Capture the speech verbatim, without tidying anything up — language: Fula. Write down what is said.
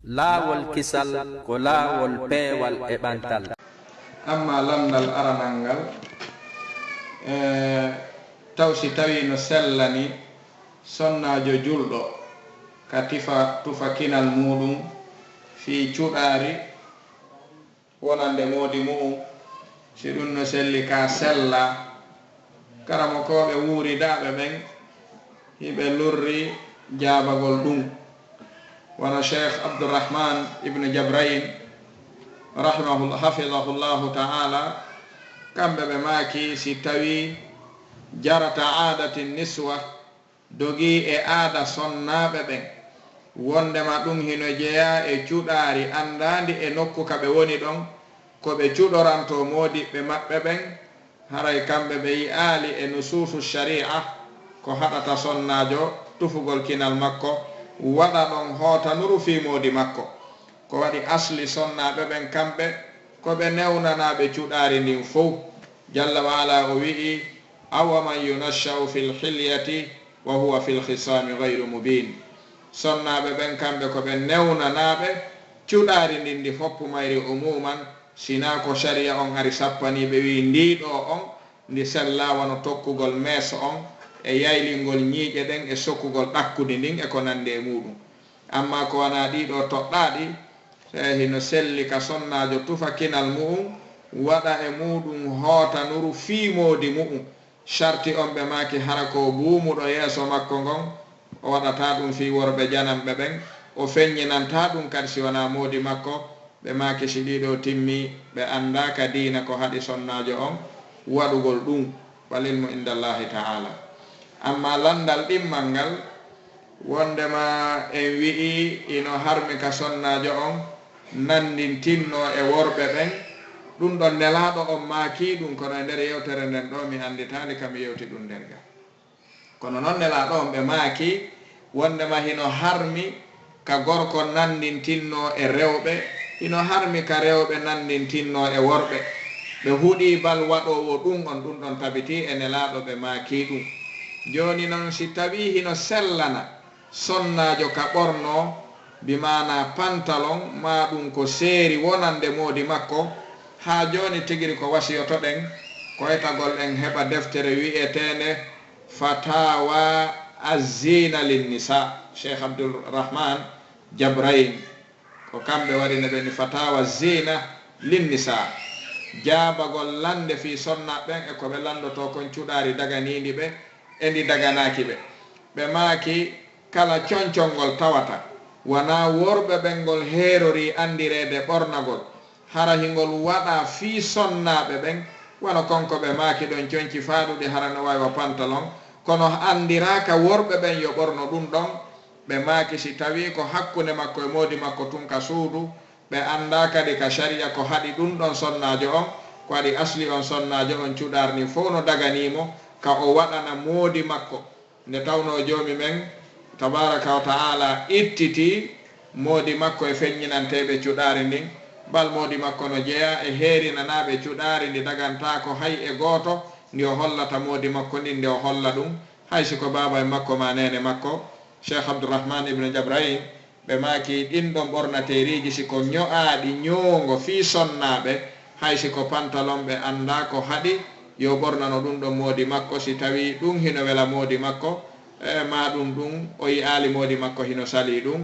Laawol kisal ko laawol peewal e ɓantal. Amma lanndal aranal ngal, e, taw si tawii no sellani sonnaajo julɗo ka tifa, tufa kinal muuɗum fii cuɗaari wonande moodi mu'um, si ɗum no selli ka sella, karamokooɓe wuuridaaɓe ɓen, hiɓe lurri jaabagol ɗum. Wano Sheikh Abdurrahman ibn Jabrain, rahimahullah, hafidahullahu ta'ala, kamɓe ɓe maaki, si tawii jarata aadati niswa, dogii e aada sonnaaɓe ɓen, wonndema ɗum hino jeyaa e cuɗaari anndaandi e nokku ka ɓe woni ɗon, ko ɓe cuɗorantoo moodiɓɓe maɓɓe ɓen, haray kamɓe ɓe yi'aali e nusuusu shari'a ko haɗata sonnaajo tufugol kinal makko, waɗa ɗon hootanuru fii moodi makko. Ko waɗi asli sonnaaɓe ɓen kamɓe ko ɓe newnanaaɓe cuɗaari ndin fow. Jalla wa ala o wi'i, "Awa man yunashsha'u fil hilyati wa huwa fil khisaami ghayru mubiin." Sonnaaɓe ɓen kamɓe ko ɓe newnanaaɓe cuɗaari ndin ndi foppu mayri umuman, sinaa ko shari'a on ari sappanii ɓe wi'i ndii ɗoo on ndi sellaa wano tokkugol meeso on e yaylingol ñiiƴe ɗen e sokkugol ɗakkudi ndin e ko nanndi e muuɗum. Amma ko wanaa ɗii ɗoo toɗɗaaɗi, e hino selli ka sonnaajo tufa kinal mu'um, waɗa e muuɗum hootanuru fii moodi mu'um. Sharti on ɓe maaki hara ko buumuɗo yeeso makko ngon, o waɗataa ɗum fii worɓe jananɓe ɓen, o feññinantaa ɗum kadi si wanaa moodi makko. Ɓe maaki si ɗii ɗoo timmii, ɓe anndaa ka diina ko haɗi sonnaajo on waɗugol ɗum. Wal ilmu inda Allahi ta'ala. Amma lanndal ɗimmal ngal, wonndema en wi'ii hino harmi ka sonnaajo on nanndintinnoo e worɓe ɓen, ɗum ɗon Nelaaɗo on maakii ɗum, kono e nder yewtere nden ɗoo mi annditaali ka mi yewti ɗum nder ga. Kono non Nelaaɗo on ɓe maakii wonndema hino harmi ka gorko nanndintinnoo e rewɓe, hino harmi ka rewɓe nanndintinnoo e worɓe. Ɓe huɗii bal waɗoowo ɗum on, ɗum ɗon tabitii e Nelaaɗo ɓe maakii ɗum. Jooni non si tawii hino sellana sonnaajo ka ɓornoo, bi maanaa pantalon, maa ɗum ko seeri wonande moodi makko, haa jooni tigiri ko wasiyotoɗen, ko etagol en heɓa deftere wi'eteende Fatawa Az-Zina Lin-Nisa, Sheikh Abdul Rahman Jabrain, ko kamɓe waɗi no ɓe ni Fatawa Zina Lin-Nisa, jaabagol lannde fii sonnaaɓe ɓen e ko ɓe lanndotoo kon cuɗaari daganiindi ɓe e ndi daganaaki ɓe. Ɓe maaki, kala concol ngol tawata wanaa worɓe ɓen ngol heerorii anndireede ɓornagol, hara hingol waɗaa fii sonnaaɓe ɓen, wano kon ko ɓe maaki ɗon, conci faaɗuɗi hara no waawi wa pantalon, kono anndiraaka worɓe ɓen yo ɓorno ɗum ɗon. Ɓe maaki si tawii ko hakkunde makko e moodi makko tun ka suudu, ɓe anndaa kadi ka shari'a ko haɗi ɗum ɗon sonnaajo on, ko waɗi asli on sonnaajo on cuɗaari ndin fow no daganii mo ka o waɗana moodi makko. Nde tawnoo Joomi men, tabaaraka wa ta'aalaa, ittitii moodi makko e feññinanteeɓe cuɗaari ndin, bal moodi makko no jeyaa e heerinanaaɓe cuɗaari ndi dagantaako hay e gooto, ndi o hollata moodi makko ndin, nde o holla ɗum, hay si ko baaba e makko maa neene makko, Sheikh Abdurrahman ibn Jabrain, ɓe maaki, ɗin ɗon ɓornateeriiji, si ko ño'aaɗi ñoongo fii sonnaaɓe, hay si ko pantalon, ɓe anndaa ko haɗi yo ɓornano ɗum ɗon moodi makko, si tawii ɗum hino wela moodi makko, e maa ɗum ɗum o yi'aali moodi makko hino salii ɗum.